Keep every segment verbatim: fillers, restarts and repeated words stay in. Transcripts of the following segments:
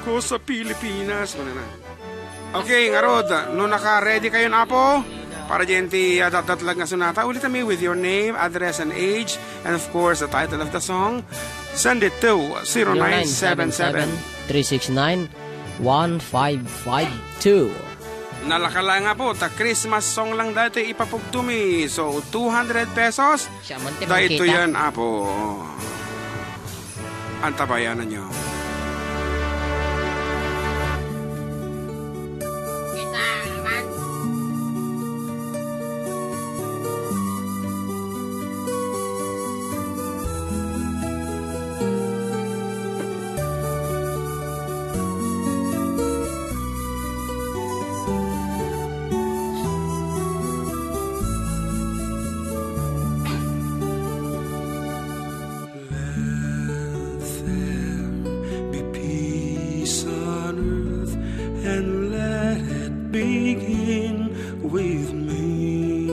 Ko sa Pilipinas. Manana. Okay, ngarud, no naka-ready kayon, Apo, para diyan ti, ah, datdatlag nga sonata, ulit kami with your name, address, and age, and of course, the title of the song. Send it to zero nine seven seven, three six nine, one five five two. Nalaka la nga po, ta Christmas song lang daytoy ipapugtumi. So, two hundred pesos. Siya man ti daytoy mangkita. Yan, Apo. Antabayanan niyo. Let there be peace on earth, and let it begin with me.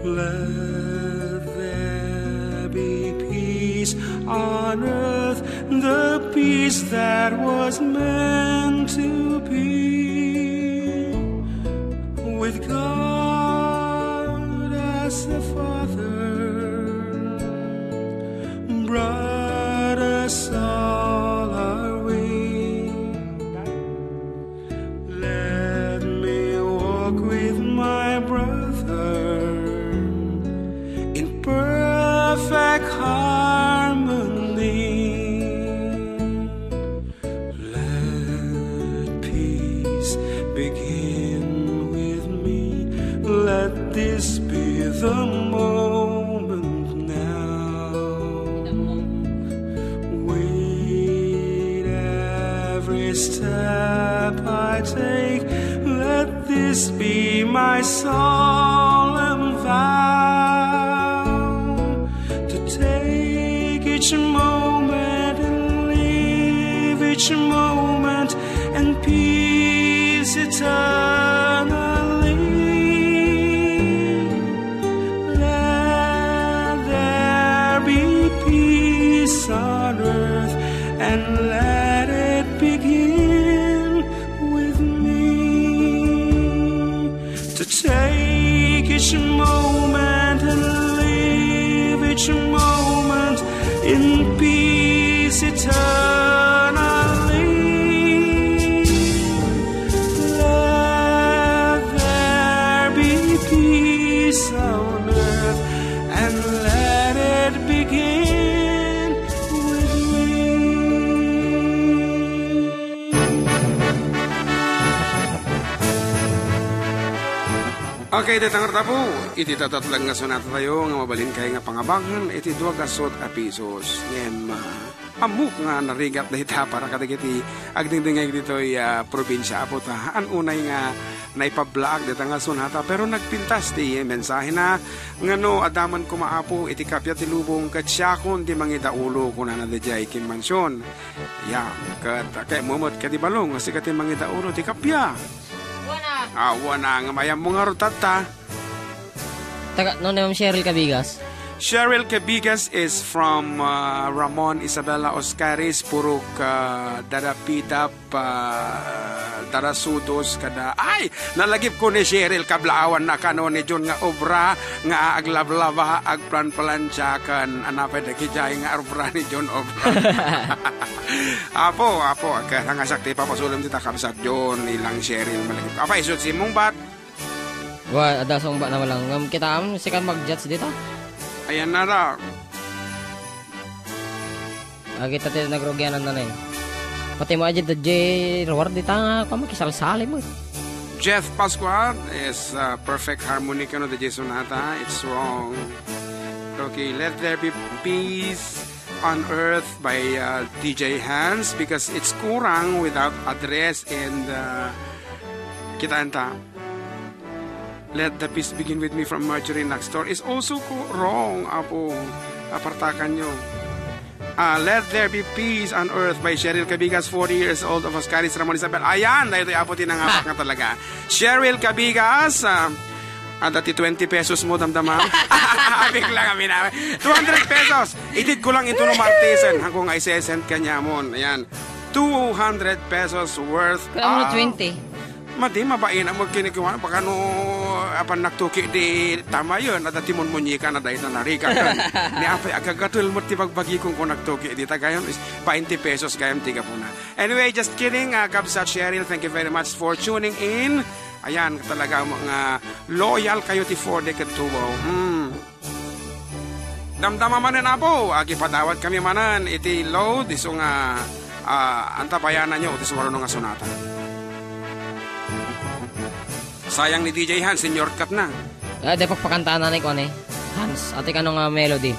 Let there be peace on earth, the peace that was meant to be. With God as the Father, brought us all our way. Let me walk with my brother in perfect harmony. Let peace begin with me. Let this be the moment now. With every step I take, let this be my solemn vow to take each moment and live each moment in peace eternally. Let there be peace on earth, and let it begin with me. To take each moment and live each moment in peace eternally. Let there be peace on earth, and let it begin with me. Okay, dayta ngarud, Apo, iti tattatlag nga sonata tayo nga mabalin kay nga pangabangen iti dua gasut a pesos. Ngem, ah, ammok nga narigat dayta para kadagiti agdingdingngeg ditoy, ah, probinsia, Apo, ta haan unay nga naipablaak dayta nga sonata, pero nagpintas ti mensahena nga no adda man koma, Apo, iti kappia ti lubong ket siakon ti mangidaulo, kunana daydiay Kim Mansion. Ya, ket, ket mumet kadi balong nga sika ti mangidaulo ti kappia. Wana. Ah, wana nga mayam mo nga rutatta. Taga, no, ni Ma'am Cheryl Cabigas? Cheryl Cabigas is from, uh, Ramon Isabela Oscaris, Purok, uh, Darapidap, uh, Darasudos, kada, ay! Nalagip ko ni Cheryl, kablaawan na kano ni John nga obra, nga aglablaba, agplanplancha, kan, anapay da kijay nga obra ni John obra. Apo, apo, agka, nangasak ti papasulem ti takabsat John, ilang Cheryl, malagip. Apa, isut si mong bat? Wa, adda sungbat na lang. Ngem kitaem, sika magjudge dita. Ayan na lang. Agita ti nagrugianan na, eh. Pati mo, Ajay, da J Reward dita nga, kamo, kisalsali mo. Jeff Pascual is, uh, perfect harmony kano, the J Sonata. It's wrong. Okay, Let There Be Peace on Earth by, uh, D J Hans because it's kurang without address and, uh, kita anta. Let the peace begin with me from Marjorie Naxtor is also ko-, wrong, Apo. Apartakan nyo. Ah, Let There Be Peace on Earth by Cheryl Cabigas, forty years old of Oscaris, Ramon Isabel. Ayan, dahil ito, Apo, tinangapak nga talaga. Cheryl Cabigas, ah, ah, dati twenty pesos mo, damdama. Abig lang, amin, amin. Two hundred pesos. Itid ko lang ito no Martesen. Hangko nga isesend ka niya, mon. Ayan. two hundred pesos worth. Kaya mo of twenty. Madi, mabain a magkinikwan, baka no, apan nagtuki di tamayen, adda ti munmunyikan a dayta narigat. Ni apay, agagatel met ti bagbagikon ko nagtuki di tagayon, is twenty pesos gayam ti gapuna. Anyway, just kidding, ah, Kabsat Cheryl, thank you very much for tuning in. Ayan, talaga mga loyal kayo ti four decade Tubo. Hmm. Damdama manen, Apo, agipadawat kami manen iti load, isu nga, ah, antabayanan yo, ti sumaruno nga sonata. Sayang ni D J Hans, senior cut na. Ah, di pakpakantaan na ni kuan eh. Hans, ati kano nga melody?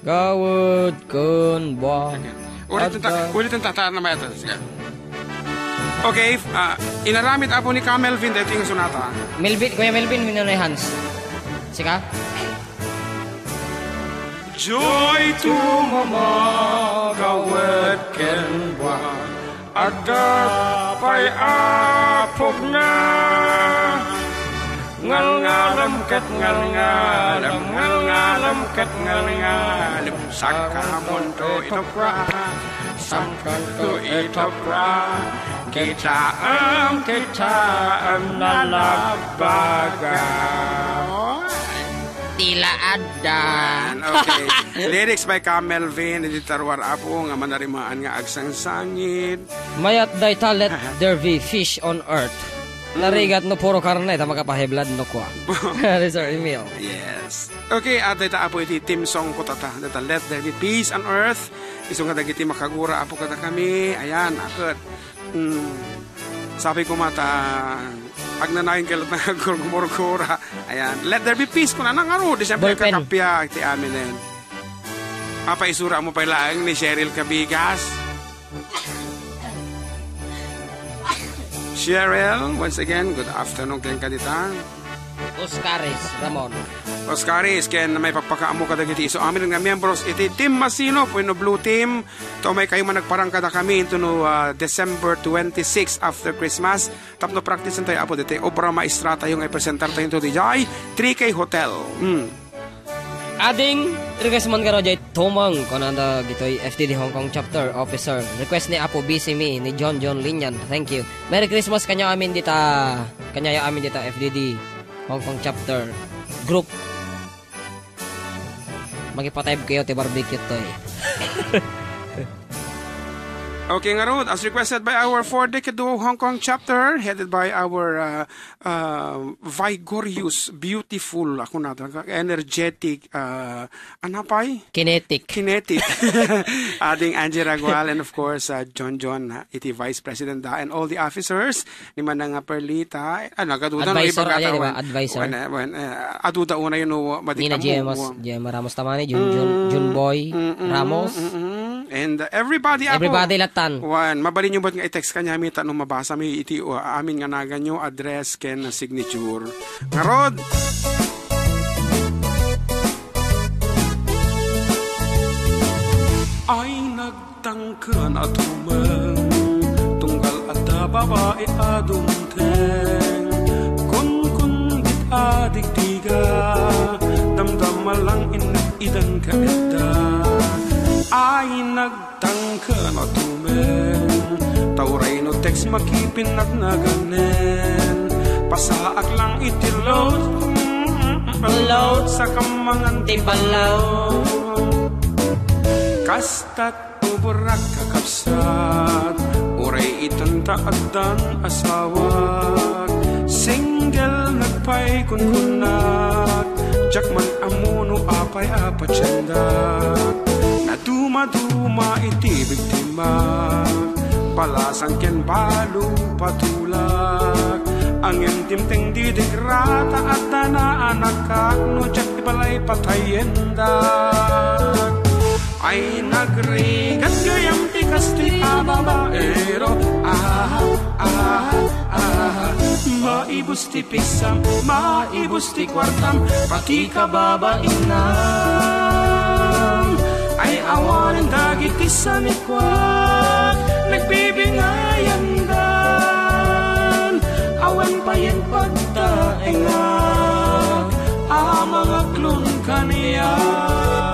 Gawed ken bua. Ulit yung ta-, Adda. Ulit yung tataan na mayat. Sige. Okay, ah, inaramid apo ni Ka Melvin, dito yung sonata. Melvin, Kuya Melvin, mino na Hans. Sika? Joy to mama, gawed ken bua. Adda pay a pugna. Ngalngalem ket ngalngalem, ngalngalem ket ngalngalem. Sakamonto ito pra, sakamonto ito pra. Kitaem, kitaem, nalabaga. Tila adda. Okay. Lyrics by Ka Melvin, iti taruar, Apo, nga manarimaan nga agsangsangit. Mayat dayta, let there be fish on earth. Mm. Narigat no puro karne, ta makapaheblad no kua. Resort meal. Yes. Okay, at dayta, Apo, iti theme song ko tata. Dayta, let there be peace on earth. Isu nga dagiti makagura, Apo, kada kami. Ayan, aket. Mm. Sabi ko mata, agnanayon kayo lahat ng gurgura. Ayan. Let there be peace. Kung anong aro, di siyempre Ballpen. Kakapya, ti aminen. Apa isura mo pa laeng ni Cheryl Cabigas? Cheryl, once again, good afternoon ken kadita. Oscaris Ramon. Oscaris, ken may pagpakaamo kadagiti isu amin nga membros iti Team Masino, wenno Blue Team. To may kayo man nagparang kada kami into no, ah, December twenty-six after Christmas. Tapno practice tayo, Apo, ditoy obra maestra tayo nga ipresentar tayo into the Jai three K Hotel. Hmm. Ading request man garo jay tumang kunada gitoy F D D Hong Kong Chapter Officer. Request ni Apo B C Me, ni John John Linyan. Thank you. Merry Christmas kanyo amin dita, kanyayo amin dita F D D Hong Kong Chapter Group. Magipatayb kayo ti barbecue toy. Okay, ngarud, as requested by our four-decade duo Hong Kong chapter, headed by our, uh, uh, vigorous, beautiful, ako na, energetic, uh, ano pa'y? Kinetic. Kinetic. Ading Angie Ragual, and of course, uh, John John, ha, iti Vice President da, and all the officers, ni Manang nga Perlita, ah, nagaduda, no, Advisor, ibaga ay, ta, di ba? Wen, Advisor. Wen, eh, wen, eh, aduda una yun, no, matik-, Nina amo, Gemma, wen. Gemma Ramos Tamani, Jun, Jun, Mm, Jun Boy mm, mm, Ramos. Mm, mm. And, uh, everybody, Apo. Everybody latan. Wen, mabalin nyo ba't nga i-text kanya, mita, no, mabasa mi iti, uh, amin nga nagan nyo, address, ken signature. Ngarod! Ay, nag- Tangken a tumeng, tunggal adda babai a dumteng. Kunkun dit a digdiga, damdama lang innet idan ka edda. Ay, nagtangken a tumeng, ta uray no text makipinnak naganen. Pasaak lang iti load, load, sakam mangan ti balaw. Kastat Uburak, kakabsat, uray itan ta addan asawak. Single nagpay kunkunnak, diak man ammo no apay a patiendak. Nadumaduma iti biktima, palasan ken balo patulak. Angem dimteng didik rata adda na anakak no diak ti balay patayendak. Ay, nagrigat gayam ti kastoy a babaero. Ah, ah, ah. Maibus ti pigsam, maibus ti kuartam, pati kababainam. Ay, awanen dagiti sanikuak, nagbibingayandan. Awan payen pagtaengak, a mangaklon kaniak.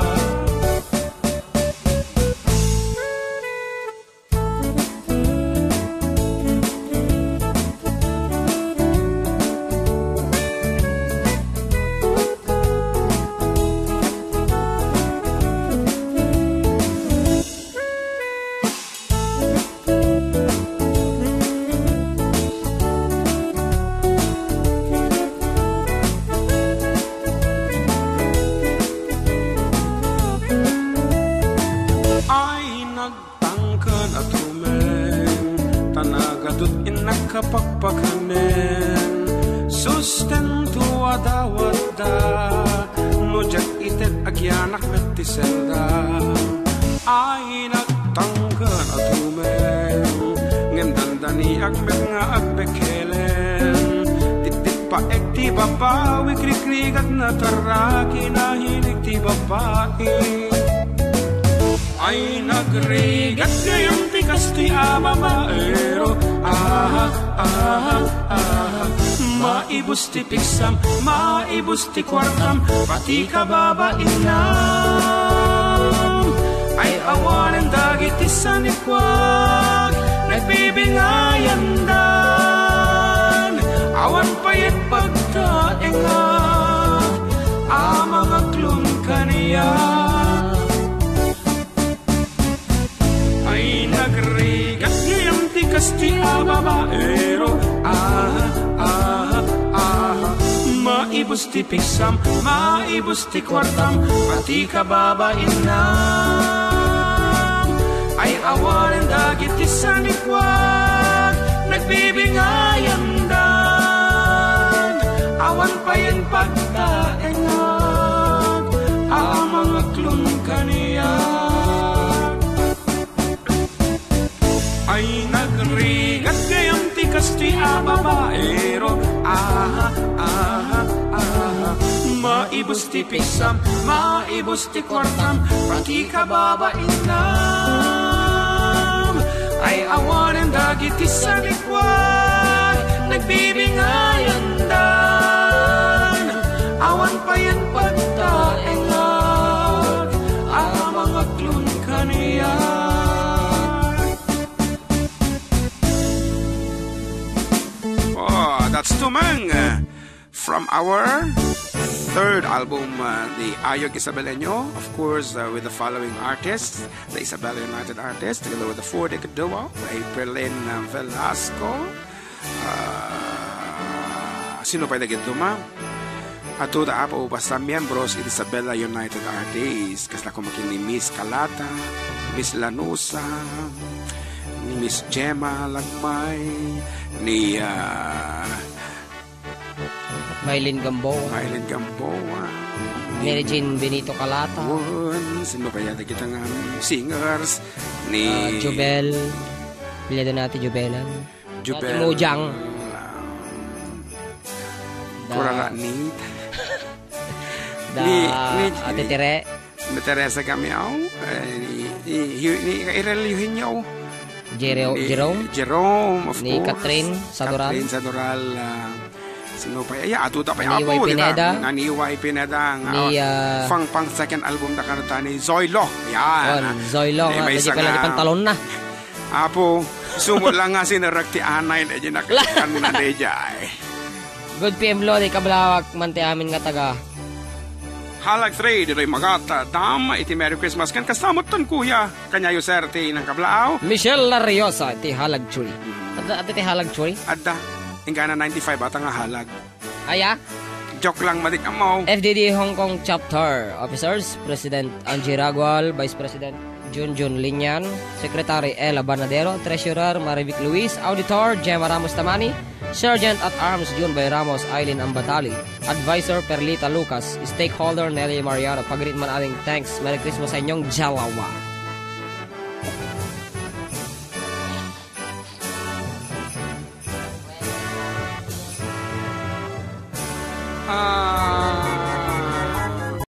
Tangken a tumeng, ta nagadut innak a pakpakanen. Sustento a dawatda, no diak ited agianak met ti selda. Ay, nagtangken a tumeng, ngem dandaniak met nga agbekelen. Tittit paek ti baba, wikrikrigat na taraki, nahinig ti babai. Ay, nagrigat gayam ti kastoy a babaero. Aha, aha, aha. Maibus ti pigsam, maibus ti kuartam, pati kababainam. Ay, awanen dagiti sanikuak, nagbibingayandan. Awan pay pagtaengak a mangaklon kaniak. Ay, nagrigat gayam ti kastoy a babaero. Aha, aha, aha. Maibus ti pigsam, maibus ti kuartam, pati kababainam. Ay, awanen dagiti sanikuak, nagbibingayandan. Awan pay pagtaengak a mangaklon kaniak. Ay, nagrigat gayam ti kastoy a babaero. Aha, aha, aha. Maibus ti pigsam, maibus ti kuartam, pati kababainam. Ay, awanen dagiti sanikuak, nagbibingayandan. Awan pay pagtaengak a mangaklon kaniak. Oh, that's Tumeng, uh, from our third album, uh, the Ayog Isabeleño, of course, uh, with the following artists, the Isabela United Artists, together with the Four Deck Duo, Aprilin, uh, Velasco, uh, sino pay dagiti duma? Adu da, Apo, basta miembros iti Isabela United Artists, kasla koma ken ni Miss Calata, Miss Lanusa, ni Miss Gemma Lagmay, ni, ah, Mylene Gamboa. Mylene Gamboa. Mary Jane Benito Calata. Wen, sino kaya dagita nga singers? Ni Ah, Jubel. Pila da nati Jubelan? Jubel. Dati Mojang. Da. Kurara ni. Da Ni, ni, Ate Tere. Ni Teresa Gamiao, eh, ni, ni, ni, ni Irel Eugenio. Jero-, Ni Jerome? Jerome, of Ni course. Catherine Sadoral. Catherine Sadoral, ah, sino pa? Ay, ato ta pa Ni Apo, Y. di ba? Pineda. Ni Y. Pineda, nga, Ni, oh, ah, pang, pang second album na kanata ni Zoilo. Yan. On, Zoilo Ni nga, may di isa pala nga di pantalon na. Apo, sumo lang nga sinerek ti anay, di nakakita na di jay. Good P M Lodi, kablawak man ti amin nga taga. Halag three, ditoy Magata, dam, iti Merry Christmas. Kan kastamotan, kuya. Kanyayo, sir, ti nangkablaaw. Michelle Lariosa, ti Halag three. Adda, adda ti Halag three? Adda. Inggana ninety-five ata nga halag. Aya? Joke lang, madik amaw. F D D Hong Kong Chapter Officers, President Angie Ragual, Vice President Junjun Linyan, Secretary Ella Banadero, Treasurer Marivic Luis, Auditor Gemma Ramos Tamani, Sergeant at Arms Junboy Ramos, Eileen Ambatali, Advisor Perlita Lucas, Stakeholder Nelly Mariano, pagrit man ading thanks, Merry Christmas sa inyong dalawa.